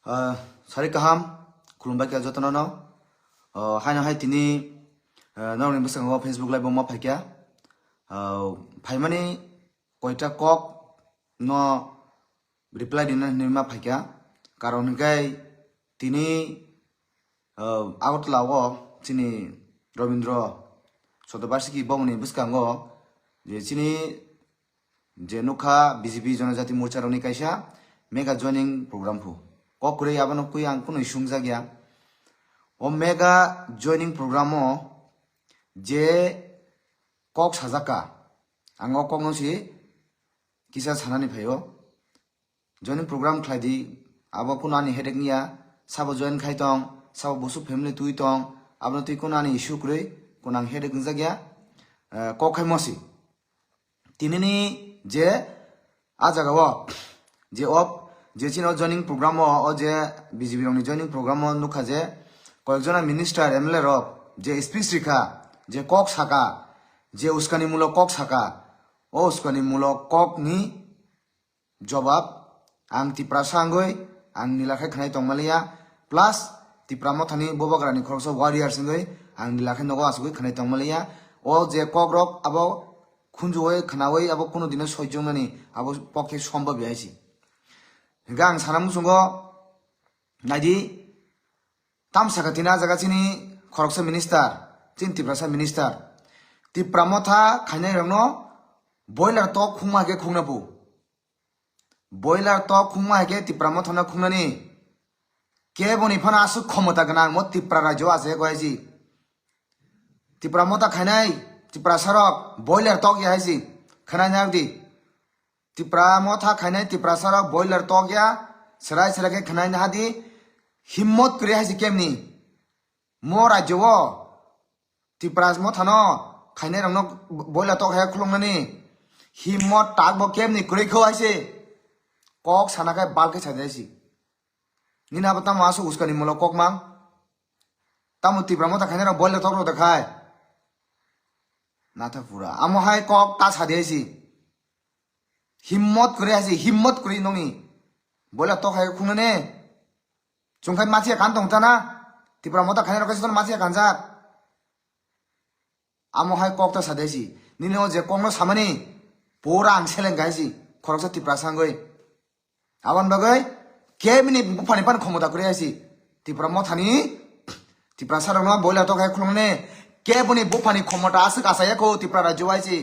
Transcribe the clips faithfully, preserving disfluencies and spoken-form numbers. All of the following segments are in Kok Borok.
Ah, sari kaham, khulumbai kha jotono no. Ah, haino hai tini, ah, norokni bwskango Facebook live o ma phaikha. Ah, phaimani koita kok no reply dina hinwi ma phaikha. Karon hinkhe tini, ah, Agartala o chini Rabindra Sotobarsiki bomoni bwskango je chini je nukha B J P Jonojati Morcha rokni kaisa mega joining program phu. Kok kwrwi abono kwi ang kunui sungjakya. O mega joining program o je kok sajak kha, ang o kokno si kisa sanani phaio. Joining program khlai di, abo kuno ani headache niya, sabo join khai tong, sabo bosuk family twi tong, abono twi kuno ani issue kwrwi, kuno ang headache wngjak ya, eh, kok khai mosi. Tinini je a jaga o, je op, je chini o joining program o, o je B J P rokni joining program o nukha je koyekjona minister, M L A rok je speech rikha, je kok saka, je uskani mulok kok saka, o uskani mulok kokni jobab, ang Tiprasa wngwi ang nila khe khwnai tongmaliya, plus Tipra Mothani Bubagrani khoroksa warriors wngwi ang nila khe nogo asugwi khwnai tongmaliya. O je kokrok abo khunjuwi khwnawi abo kuno dino soijongnani abo pokhe sombab ya hai si. Hingkhe ang sana muchungo naidi, tamsaka tini a jaga chini khoroksa minister, chini Tiprasa minister. Tipra Motha khainai rokno boiler tok khungma hai khe khungna bu. Boiler tok khungma hai khe Tipra Mothano khungnani. Keboni phano aswk khomota gwnang mo Tipra rajyo achai kho hai si. Tipra Motha khainai, Tiprasa rok boiler tok ya hai si. Khwnai nai di. Tipra Motha khainai Tiprasa rok boiler tok ya, serai serai khe khwnai nai di. Himmot kwrwi hai si kemni. Mo rajyo o Tipra Mothano khainai rokno boiler tok hai khuluknani himmot tak bo kemni kwrwi kho hai se. Kok sana khe bal khe sa di hai si. Nini abo tamo aswk uskani mulo kok mang. Tamo Tipra Motha khainai rok boiler tok rok da khai. Natha pura. Amo hai kok ta sa di hai si. Himmot kwrwi hai si, himmot kwrwi nokni. Boiler tok hai khungnani. Chwng khai machiya kan tong ta na. Tipra Motha khainai rok khe machiya kanjak. Amo hai kok ta sa di hai si. Nini o je kokno samani pura ang seleng kha hai si. Khoroksa Tiprasa wngwi. Aboni bagwi kebini buphani phano khomota kwrwi hai si. Tipra Mothani, Tiprasa rokno boiler tok hai khulumnani keboni buphani khomota aswk achai ya kho Tipra rajyo hai si.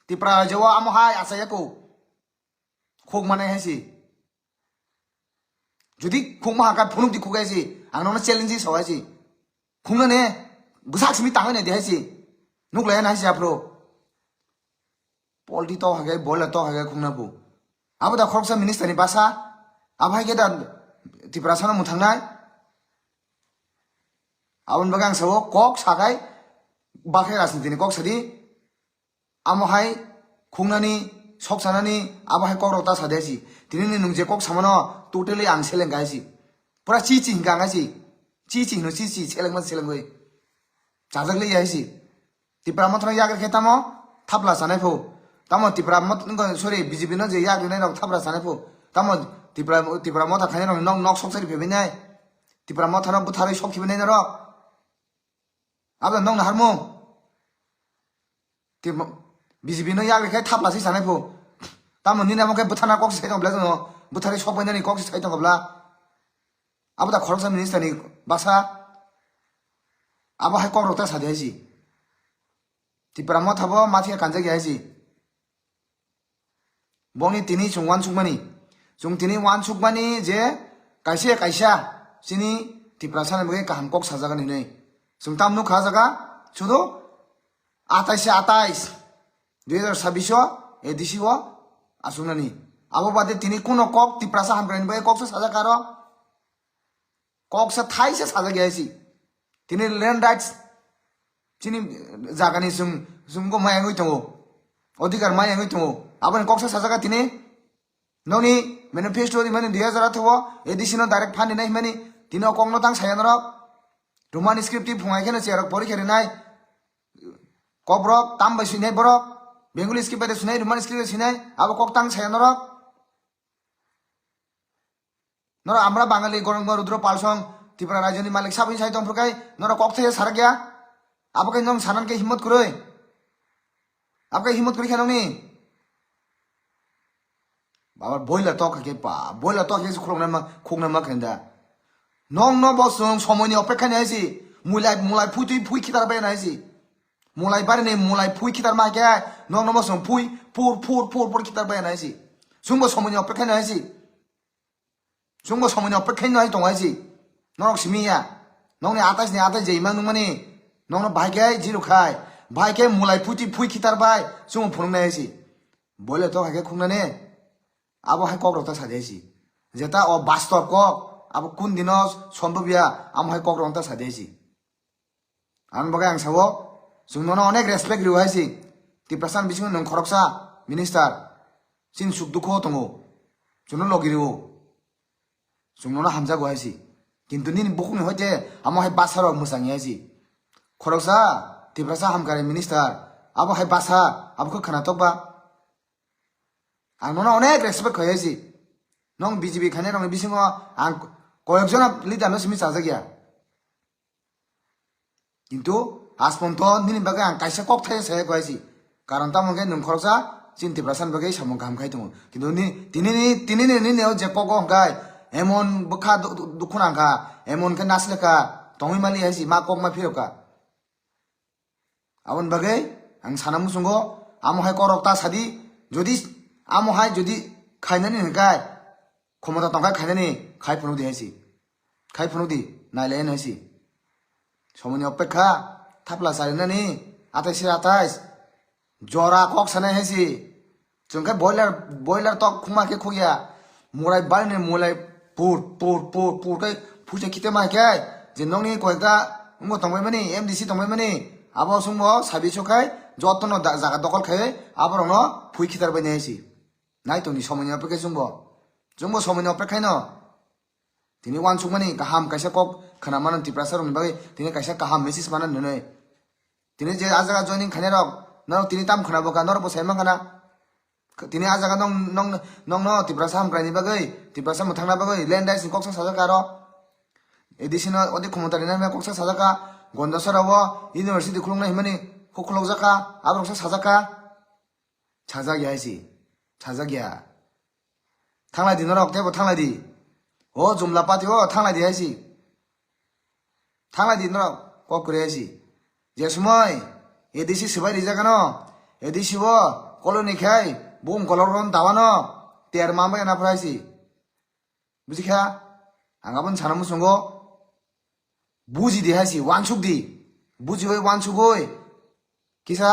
Tipra rajyo o amo hai achai ya kho. Khuk manai hai si. Jodi khukma hakha phunuk di khuk hai si. Ang nokno challenge sao hai si. Khungnani bwsak simi tangwi nai di hai si. Nuklai nai hai si aphuru. Polti tok hai khe, boiler tok hai khe khungna bu. Abo da khoroksa minister ni basa. Abo hai khe da Tiprasa no mwthangnai. Aboni bagwi ang sao kok sakai bakhe rajniti ni kok sadi. Amo hai khungnani, sok sanani, abo hai kok rok ta sa di hai si. Tini ni nwng je kok samano totally ang seleng kha hai si. Pura chi chi hingka ang hai si. Chi chi hino chi chi seleng man seleng oi. Chajak le hai si. Tipra Mothano yagra khe tamo thapla sanai pho. Tamo Tipra Mot-, nungkha, sorry, B J P no je yagri nai rok thapla sanai pho. Tamo Tipra, Tipra Motha khainai rok nok, nok sok sari phebinai. Tipra Mothano butharwi sok khibinai norok. Abo nokno harmung. Tei mo-, B J P no yagri khai thapla se sanai pho. Tamo nini amo khe bwthana kok se sai tong bla jono. Bwthari sok bai nani kok se sai tong bla. Abo da khoroksa minister ni basa. Abo hai kok rok ta sa di hai si. Tipra Motha bo mathiya kanjak ya hai si. Bongni tini chwng uansukmani. Chwng tini uansukmani je kaisa kaisa chini Tiprasa ni bagwi kaham kok sajak hinwi. Chwng tam nukha jaga sudu atais se atais, dui hazar sabbish o A D C o aswknani. Abo bade tini kuno kok Tiprasa hamkrai ni bagwi kok se sajak aro. Kok se thai se sajak ya si. Tini land rights chini jagani chwng, chwng go maya wngwi tongo. Odhikar maya wngwi tongo. Aboni kok se sajak tini. Nokni manifesto rimani dui hazar atharo o A D C no direct fund rinai himani tini o kokno tang saya norok. Roman script ti phungai kheno cherok pori khe rinai. Kokrok tam bai swinai borok. Bengali script bai de swinai, Roman script bai swinai. Abo kok tang saya norok. Noro amra Bangali gorong rudro palsong Tripura rajyoni malik sabini sai tongphuru kai noro kok thaya sarakya. Abo kai nong sanan ke himmat kuroi. Abo kai himmat kuroi khe nongni. Baba boila tok ke pa, boila tok ke khulong nama khung nama kenda. Nong no bosong somoini opekha ni aisi. Mulai mulai phui tui phui khitar bai na aisi. Mulai bari ni mulai phui khitar ma ke nong no bosong phui pur pur pur pur khitar bai na aisi. Sungbo somoini opekha ni aisi. Chwngbo somoini opekha no hai tongo hai si. Norok simi ya. Nokni atais ni atais je imang nungmani. Nokno bahai khe zero khai. Bahai khe mulai phuti phui khitar bai. Chwngbo phunuknai hai si. Boile tok hai khe khungnani. Abo hai kok rok ta sadi hai si. Jeta o bastob kok. Abo kun dino sombobya. Amo hai kok rok ta sadi hai si. Ang bagwi ang sao, chwng nono onek respect riwo hai si. Tiprasa ni bisingo nwng khoroksa minister. Chini suk dukho tongo. Chwngno logi riwo. Chwng nono hamjago hai si. Kintu nini bukhukni hoite amo hai basa rok mwchangya hai si. Khoroksa Tiprasa hamkari minister. Abo hai basa, abo khe khwnatok ba. Ang nono onek respect khai hai si. Nong B J P khainai rokni bisingo ang koyekjona leader no simi chajakya. Kintu asponto nini bagwi ang kaisa kok thai saya koi si. Karon tamo hwnkhe nwng khoroksa chini Tiprasa ni bagwi samung kaham khai tongo. Kintu ni tini ni tini ni nini o je kok o hwnkhe emon bwkha du- du- dukhu nang kha, emon khe nasleka tongwi mali hai si ma kok ma phirok kha. Aboni bagwi ang sana muchungo amo hai kok rok ta sadi, jodi amo hai jodi khainani hwnkhe khomota tongkha khainani khai phunukdi hai si. Khai phunukdi, nailai nai si. Somoini opekha, thapla charinani, atais se atais. Jora kok sanai hai si. Chwng khe boiler, boiler tok khuma khe khukya. Mulai bari ni mulai pur, pur, pur, pur khe phuisa khite ma khe. Je nokni koyekta wngbo tongbai mani, M D C tongbai mani. Abo chwngbo sabi so khai, jotono da- jaga dokol khai, abo rokno phui khitar bai nai hai si. Nai tongni somoini opekha chwngbo. Chwngbo somoini opekha no. Tini uansukmani kaham kaisa kok khwna mano Tiprasa rokni bagwi, tini kaisa kaham message mano nwnwi. Tini je a jaga joining khainai rok, norok tini tam khwna bo kha, norok bo sai mankha na. Tini a jaga nong, nong, nongno Tiprasa hamkraini bagwi, Tiprasa mwthangna bagwi, land rights ni koksa sajak kha aro. A D C no odi khomota rina hwnwi koksa sajak kha, Gondasora o university khuluknai hwnmani kok khulokjak kha, aborok sa sajak kha. Sajak ya hai si, sajak ya. Thanglai di norok, teibo thanglai di. O Jumla party o thanglai di hai si. Thanglai di norok, kok kwrwi hai si. Je somoi A D C swbai rijak ano, A D C o koloni khai, bum kolok ron dawano, ter mambai na phrai si. Buji kha, ang aboni sana muchungo, buji di hai si, uansuk di. Buji oi uansuk oi. Kisa,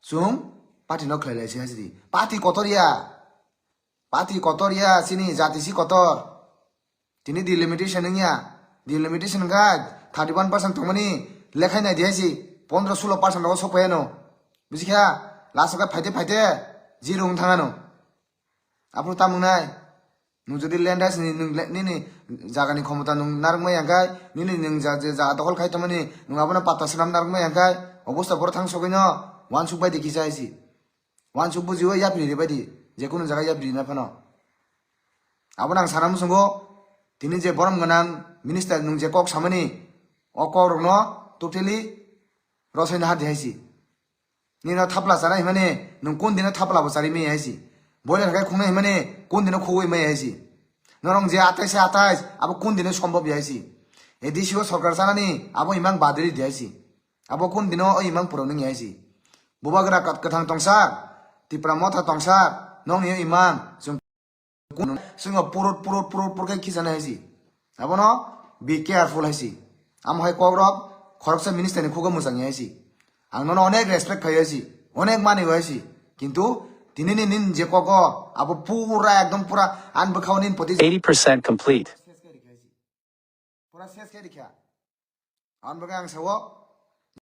chwng party no khlai lai si hai si di. Party kotor ya. Party kotor ya, chini jati si kotor. Tini delimitation wngya. Delimitation wngkha thirty one percent tongmani lekhai nai di hai si. Pondro sulo percent rogo sok phai ano. Buji kha, last o khe phaite phaite zero wng thang ano. Aphuru tamo wngnai? Nwng jodi land rights ni nwng le- nini jagani khomota nwng narwkmai ya khe, nini nwng ja- je jaga dokhol khai tongmani nwng abono patta swnam narwkmai ya khe, obosta boro thang sogwino uansuk bai di kisa hai si. Uansuk bujiwi yapri ri bai di, je kunu jaga yapri rina phano. Abono ang sana muchungo, tini je borom gwnang minister nwng je kok samani, o kok rokno totally rosai nahar di hai si. Nino thapla chana himani, nwng kun dino thapla bo chari maya hai si. Boiler hai khungnai himani, kun dino khugwi maya hai si. Norok je atais se atais, abo kun dino sombhob ya hai si. A D C o sorkar chanani, abo imang badri di hai si. Abo kun dino o imang puro nung ya hai si. Bubagra kat- kwthang tongsa, Tipra motha tongsa, nokni o imang, chwng Kun-, chwngno purut, purut, purut, purut khe khichana hai si. Abono be careful hai si. Amo hai kok rok khoroksa minister ni khugo mwchang ya hai si. Ang nono onek respect khai hai si. Onek mani hai si. Kintu tini ni nin je kogo abo pura ekdom pura an bwkhao nin poti eighty percent complete. Pura ses khe rikha. Aboni bagwi ang sao,